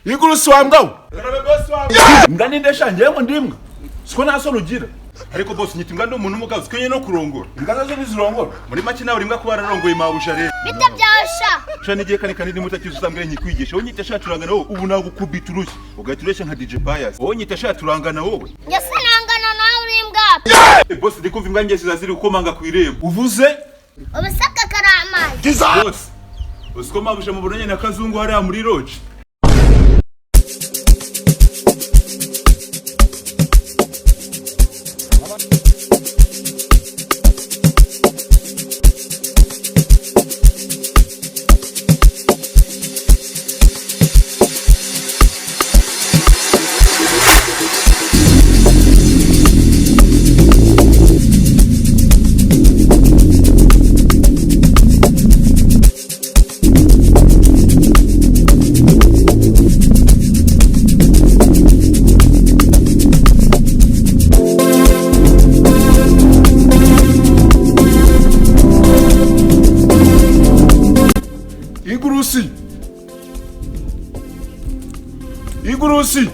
Igurusi wa mbwa we. Karabe boss wa mbwa. Imbwa ni ndesha njyewe ngo ndi imbwa. Siko nta soni ugira. Ariko boss, nyita imbwa, ndi umuntu w'umugabo, ukenye no kurongora. Imbwa nazo ntizirongora. Muri make nawe uri imbwa kuba wararongoye mabuja rero. Bite byawe sha? Sha n'igihe kane kandi nimutakizi uzambwira nyikwigisha. Wowe nyita sha turangana wowe, ubu nagukubita urushyi ugahita ureshya nka DJ Pius. Wowe nyita sha turangana wowe. Njye sinangana nawe, uri imbwa. Eh, boss, ndi kumva imbwa njye ziza ziri gukomanga ku irembo. Uvuze? Ubusaka kari amazi. Boss, uziko mabuja mubonanye na Kazungu hariya muri lodge? Igurusi. Igurusi.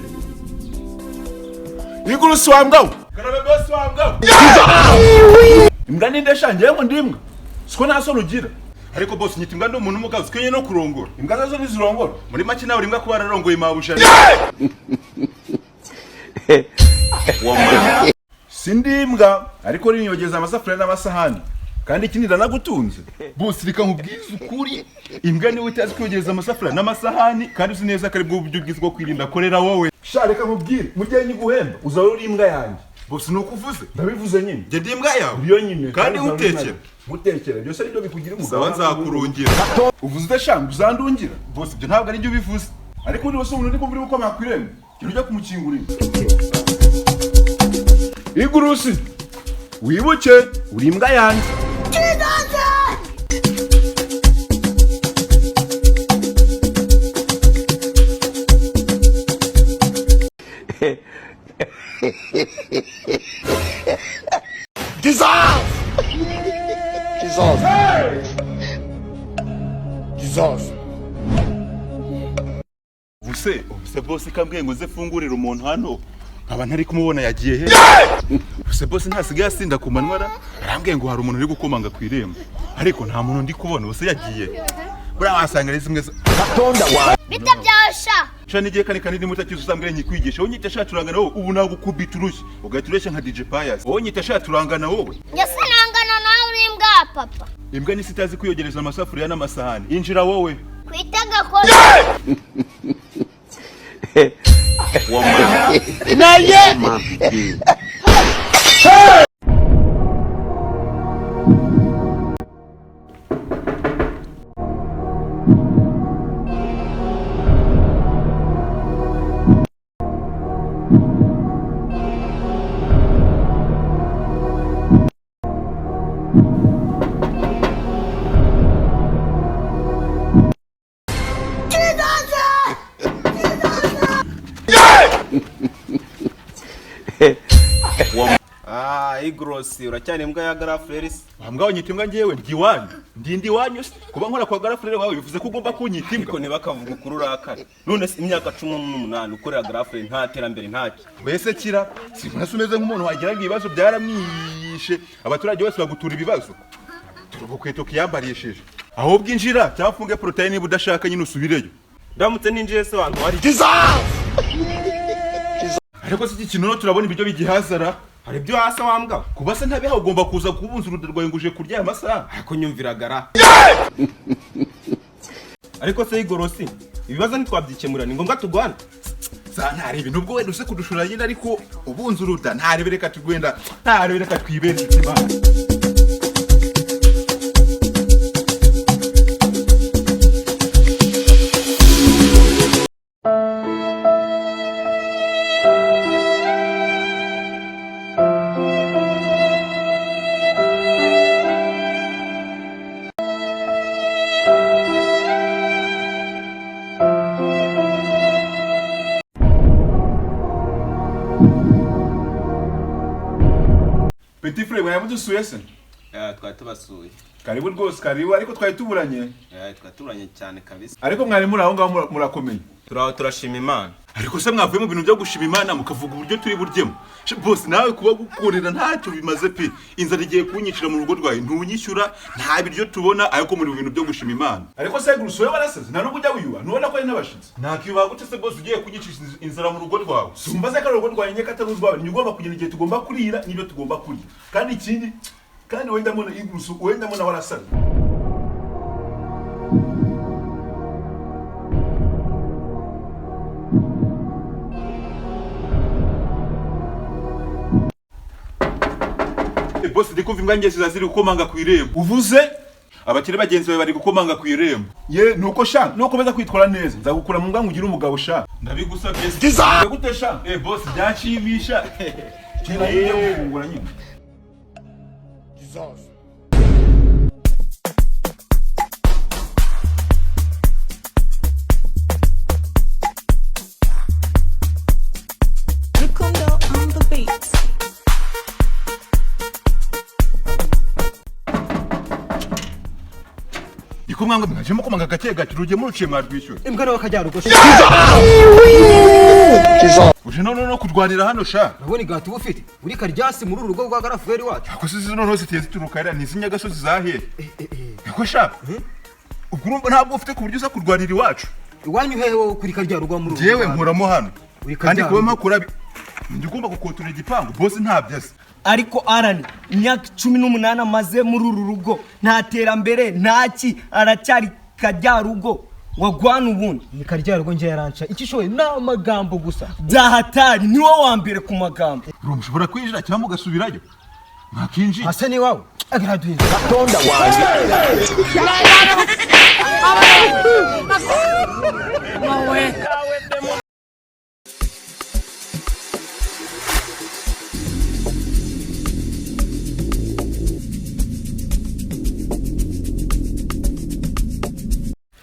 Igurusi wa mbwa we. Karabe boss wa mbwa we. Imbwa ni ndesha njyewe ngo ndi imbwa. Siko nta soni ugira. Ariko boss, nyita imbwa, ndi umuntu w'umugabo, ukenye no kurongora. Imbwa nazo ntizirongora. Muri make nawe uri imbwa kuba wararongoye mabuja rero. Sindi imbwa ariko niyogeza amasafuriya n'amasahani. Kandi ikindi ndanagutunze. Boss, reka nkubwize ukuri, imbwa niwe utazi kwiyogereza amasafuriya n'amasahani, kandi uzi neza ko ari bwo buryo bwiza bwo kwirinda korera wowe. Sha reka nkubwire, mu gihe nyiguhemba uzaba uri imbwa yanjye. Boss, ni uko uvuze? Ndabivuze nyine. Njye ndi imbwa yawe? Iyo nyine. Kandi uzaba uri utekera? imbwa. Ngutekera byose aribyo bikugira umugabo. Sawa, nzakurungira. Uvuze ute sha ngo uzandungira? Boss, ibyo ntabwo ari byo ubivuze. Ariko undi wese umuntu uri kumva uri gukomanga ku irembo, jya ujya kumukingurira. Igurusi, wibuke uri imbwa yanjye. Jesus! Jesus! Ubuse boss kambwiye ngo nze fungurire umuntu hano, nkaba ntari kumubona, yagiye he? Ubuse boss ntasigaye asinda ku manywa ra? Arambwiye ngo hari umuntu uri gukomanga ku irembo, ariko nta muntu ndi kubona. Ubuse yagiye? Buriya wasanga ari zimwe Bite byawe sha? Sha n'igihe kane kandi nimutakizi uzambwira nyikwigisha. Wowe nyita sha turangana wowe, ubu nagukubita urushyi ugahita ureshya nka DJ Pius. Wowe nyita sha turangana wowe. Njye sinangana nawe, uri imbwa papa. Imbwa nisi itazi kwiyogereza amasafuriya n'amasahani. Injira wowe. Ku itegeko. Ah, Igrosi, uracyari imbwa ya Garafreris? Wa mbwa, nyita imbwa njyewe ndi iwanyu, ndi iwanyu se? Kuba nkora kwa garafurere wawe bivuze ko ugomba kunyita Ariko imbwa? ntibakavuga ukuri urakara. None se imyaka 18 ukorera Garafreri, nta terambere, ntacyo? Mbese kira simbona se umeze nk'umuntu wagiraga ibibazo byaramwishe, abaturage bose bagutura ibibazo, turi ubukweto kiyambarishije. Ahubwo injira cyangwa ufunge porotayi, niba udashaka nyine usubireyo. Ndamutse ninjiye se wantu wari? Ariko si iki kintu no turabona ibiryo bigihazara? Hari ibyo hasi wa mbwa. Kuba se ntabiha, ugomba kuza kubunza uruda rwawe ngo uje kurya aya masaha? Ariko nyumviraga. Ariko se Igorosi, ibibazo ntitwabyikemura, ni ngombwa turwana? Za ntarebe nubwo wenda uze kudushura nyine, ariko ubunza uruda ntarebe, reka tugwenda, ntarebe, reka twibere Imana. Petit frère, mwari mudusuye se? Twari tubasuye. Karibu rwose, karibu, ariko twari tuburanye. Twari tuburanye cyane kabisa. Ariko mwari muri aho ngaho murakomeye. Turaho turashima Imana. Ariko se mwavuye mu bintu byo gushima Imana mukavuga uburyo turi buryemo? Bose nawe kuba gukorera ntacyo bimaze pe. Inzara igiye kunyicira mu rugo rwawe, ntunyishyura, nta biryo tubona, ariko muri bintu byo gushima Imana. Ariko se gurusoye warasaze, nta nubwo ujya wiyuba, ntubona ko ari n'abashitsi. Nakiyubaha gute se bose ugiye kunyicisha inzara mu rugo rwawe? Sumva se ko urugo rwawe nyeka atari urwawe, ni ugomba kugira igihe tugomba kurira n'ibyo tugomba kurya. Kandi ikindi, kandi wenda mbona igurusu, wenda mbona warasaze. Boss ndi kumva imbwa ngezi ziri gukomanga ku irembo. Uvuze? Abakire bagenzi bawe bari gukomanga ku irembo. Ye nuko sha, nuko beza kwitwara neza. Nzagukura mu mbwa ngugire umugabo sha. Ndabigusabye. Gute sha? Boss byanshimisha. Kera ngiye gufungura nyine. Jesus. Rukundo on the beat. Ikumwanga mwajemo komanga gake gake rujye muruciye mwarwishyura. Imbwa nawe akajya rugosha. Uje none no kurwanira hano sha. Urabona igati uba ufite uri karyasi muri uru rugo rwa Garaferi wacu. Ako sizi noneho ziteye zituruka hariya ni izinyagasozi zahe. Eko sha. Ubwo urumva ntabwo ufite ku buryo uza kurwanira iwacu. Iwanyu hehe wowe kuri karya rugo muri uru? Jewe nkuramo hano. Kandi kuba makura ndi ugomba gukotura igipangu boss ntabyo azi. Ariko Alan imyaka 18 amaze muri uru rugo nta terambere ntaki aracyari karya rugo wagwana ubundi. Ni karya rugo nje yaranca icyo ishoboye ni amagambo gusa. Byahatari ni wowe wa mbere ku magambo. Mushobora kwinjira cyangwa mugasubirayo. Mwakinjiye. Asa ni wawe agaraduhinze. Tonda wanjye.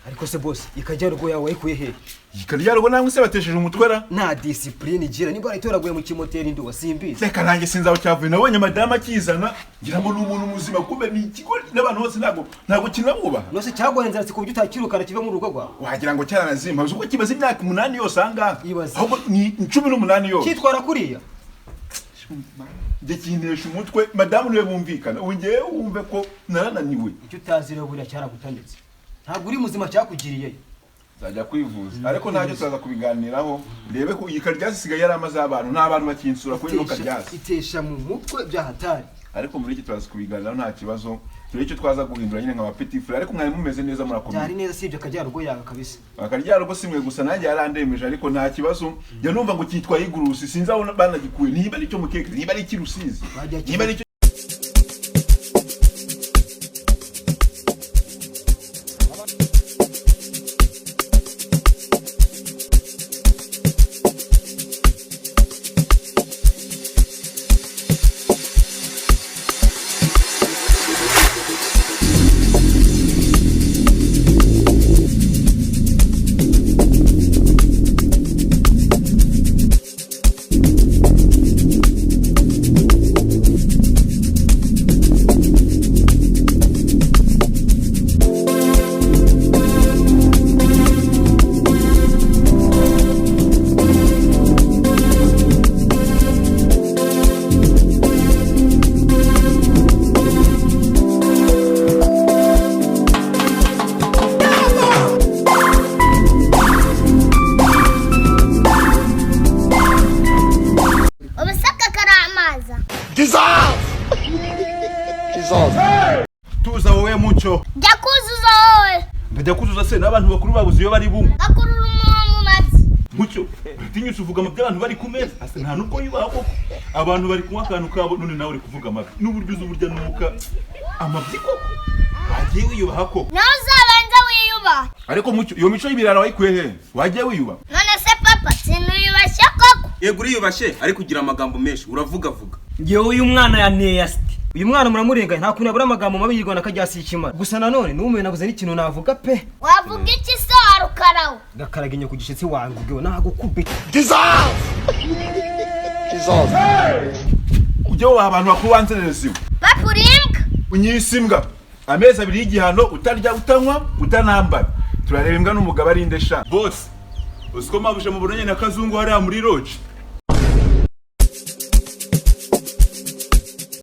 Ariko se boss ikajya rugo yawe wayikuye he? Ikarya rugo namwe se batesheje umutwera? Nta discipline igira nimba aritoraguye mu kimoteri nduwa simbizi. Reka nanjye sinzi aho cyavuye, nabonye madame akizana ngira ngo ni umuntu muzima kumbe ni ikigo n'abantu bose ntago kinabubaha. Nose cyagoye inzara ku buryo utakirukana kive mu rugo rwawe. Wagira ngo cyaranazimba uko kimaze imyaka 8 yose ahangaha. Ahubwo ni 18 yose. Kitwara kuriya. Njye kinesha umutwe madame niwe bumvikana. Ubu ngewe wumve ko narananiwe. Icyo utazi rero buriya cyaragutanditse. Ntabwo uri muzima cyakugiriye. Nzajya kwivuza ariko ntacyo turaza kubiganiraho ndebe ko iyi karyasi isigaye yari amaze abantu nta bantu bakinsura kuri ino karyasi itesha mu mutwe byahatari. Ariko muri iki turaza kubiganiraho nta kibazo turebe icyo twaza guhindura nyine nka petit frere. Ariko mwari mumeze neza murakomeye. Byari neza sibyo karya rugo yawe kabisa. Akarya rugo simwe gusa nanjye yarandemeje ariko nta kibazo. Njya numva ngo cyitwa igurusi sinzi aho banagikuye niba ari cyo mukeke niba ari kirusizi niba ari Tuza wowe mucyo. Jya kuzuza wowe. Ndajya kuzuza se n'abantu bakuru babuze iyo bari bumwe. Bakurura umunwa mu matsi. Mucyo, utinyutse uvuga amabyo abantu bari ku meza. Ase nta nubwo yubaha koko. Abantu bari kunywa akantu kabo none nawe uri kuvuga amabi. N'uburyo uzi uburyo nuka amabyi koko. Wagiye wiyubaha koko. Nawe uzabanza wiyubaha. Ariko mucyo iyo mico y'ibirara wayikuye he? Wagiye wiyubaha. None se papa sinuyubashye koko? Yego uriyubashye ariko ugira amagambo menshi uravuga vuga. Ngewe uyu mwana yanteye asiti. Uyu mwana muramurenganya nta kuntu yabura amagambo mabi yirwana akajya asikimara. Gusa nanone numiwe nabuze n'ikintu navuga pe. Wavuga iki se warukarawe? Gakaraga inyo ku gishitsi wangu ubwo nagukubita. Ujye wubaha abantu bakuru wanzererezi. Papa uri imbwa. Unyise imbwa, amezi 2 y'igihano, utarya, utanywa, utanambara. Turareba imbwa n'umugabo ari nde sha. Boss, uzi ko mabuje mubonanye na Kazungu hariya muri lodge?